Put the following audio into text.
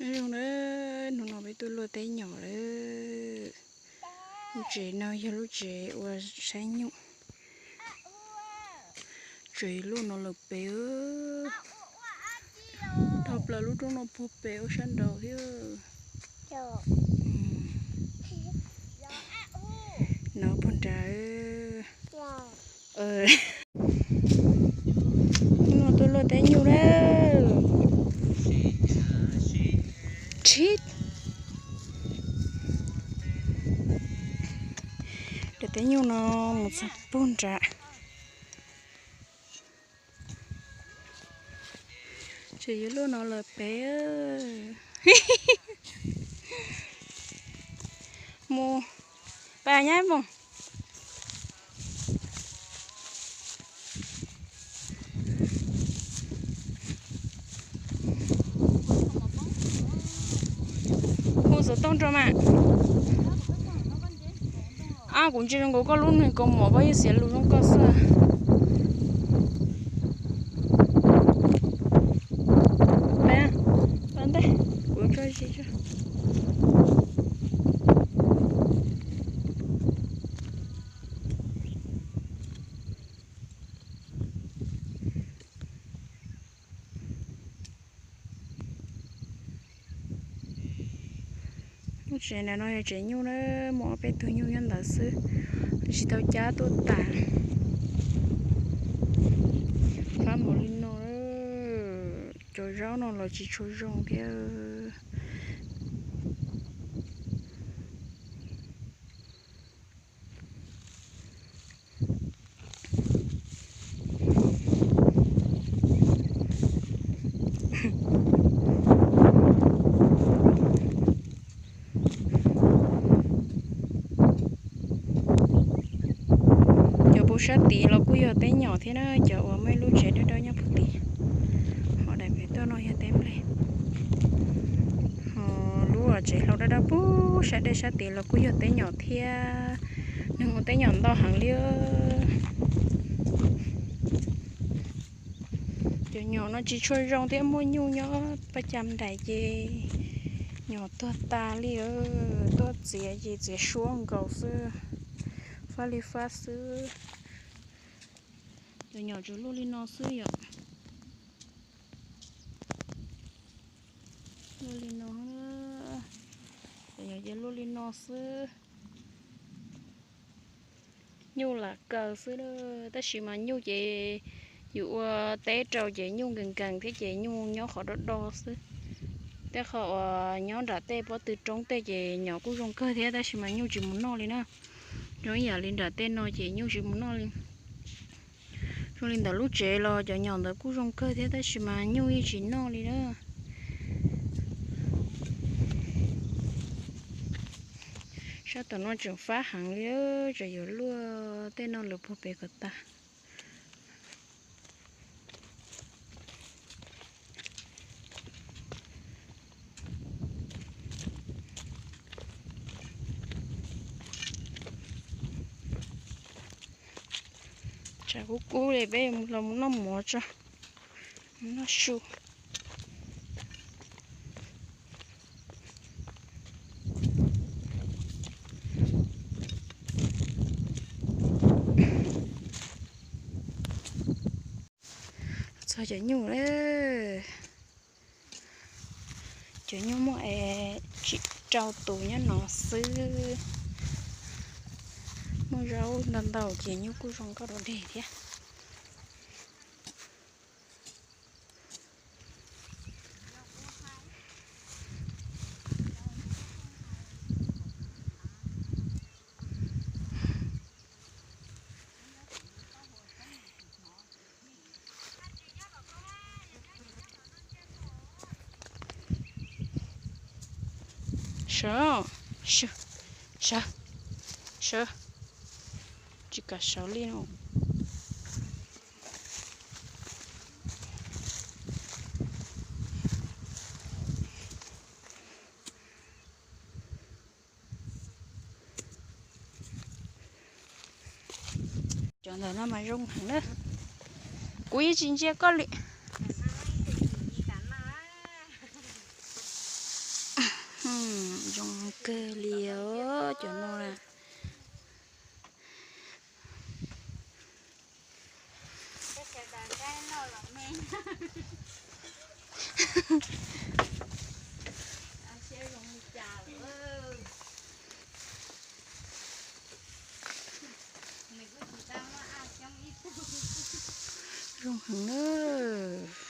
Nyob zoo na, hnub no peb tuaj luaj teb nyom lawm. Lub tsev no yog lub tsev uas saib nyuj. Tsev luaj no lawm pem, dhau plaws lub roob no puag pem ua sab nraud thiab. No puag nrad. Hnub no tuaj luaj teb nyuj na. Tshib. Daim teb nyuj no mus txog puag nrad. Tsev yuav luaj no lawm pem. Mus, pas nyab mus. Hu xov tooj rau mas. Ab, kuv ntsia zoo nkaus koj lub neej kaus mom koj yeej xiav lus zoo koj xwb. Pab ntej, kuv tso zis tso. Lub tsev ntawm no yog tsev nyuj na, muaj ob peb tug nyuj nyob ntawd xwb, tsis tau cab tuaj tas. Fab npaum li no, cov zaub no los tsis tshua zoo thiab. Cov puag sab tid los kuj yog teb nyom thiab na, cov uas muaj ib lub tsev dawb dawb nyob puag tid. Ho daim pem toj no yog teb nplej. Ho lub tsev hlau dawb dawb puag sab dej sab tid los kuj yog teb nyom thiab, neeg ua teb nyom ntau heev li. Cov nyom no tsis tshua zoo thiab, muaj nyuj nyob pab cas nraim ces nyom tuag tas li. Tuaj txiav ces txiav suab nkaus xwb, fab li fab xwb. Cov nyom tsuas luaj li no xwb yom. Luaj li no, cov nyom ces luaj li no xwb. Nyuj lam kaw xwb, tab sis mas nyuj ces yus ua teb rau ces nyuj nkees nkees thiab ces nyuj nyob qhov do do xwb. Tej qhov uas nyob nram tej pob tw roob tej ces nyom kuj zoo kawg thiab tab sis mas nyuj tsis mus noj li na. Zoo ib yam li nram tej no ces nyuj tsis mus noj li. Zoo li ntawm lub tsev los cov nyom ntawd kuj zoo kawg thiab tab sis mas nyuj yeej tsis noj li na. Sab tom no tseem fab heev li, tseem yuav luaj tej no lawm puag pem kom tas. Tshav kub kub li peb los mus noj mov tso, mus noj su. Txog cov nyuj, cov nyuj muaj es tsis rau tus nyob no xwb. Muaj zaub ntau ntau ces nyuj kuj zoo nkauj dua deg thiab. Sawv, sawv, sawv, sawv, tsis kam sawv li no. Cov ntawm no mas zoo heev na. Kuv yeej tsis ntsia koj li. Zoo kawg li os cov no na. Zoo heev nawb.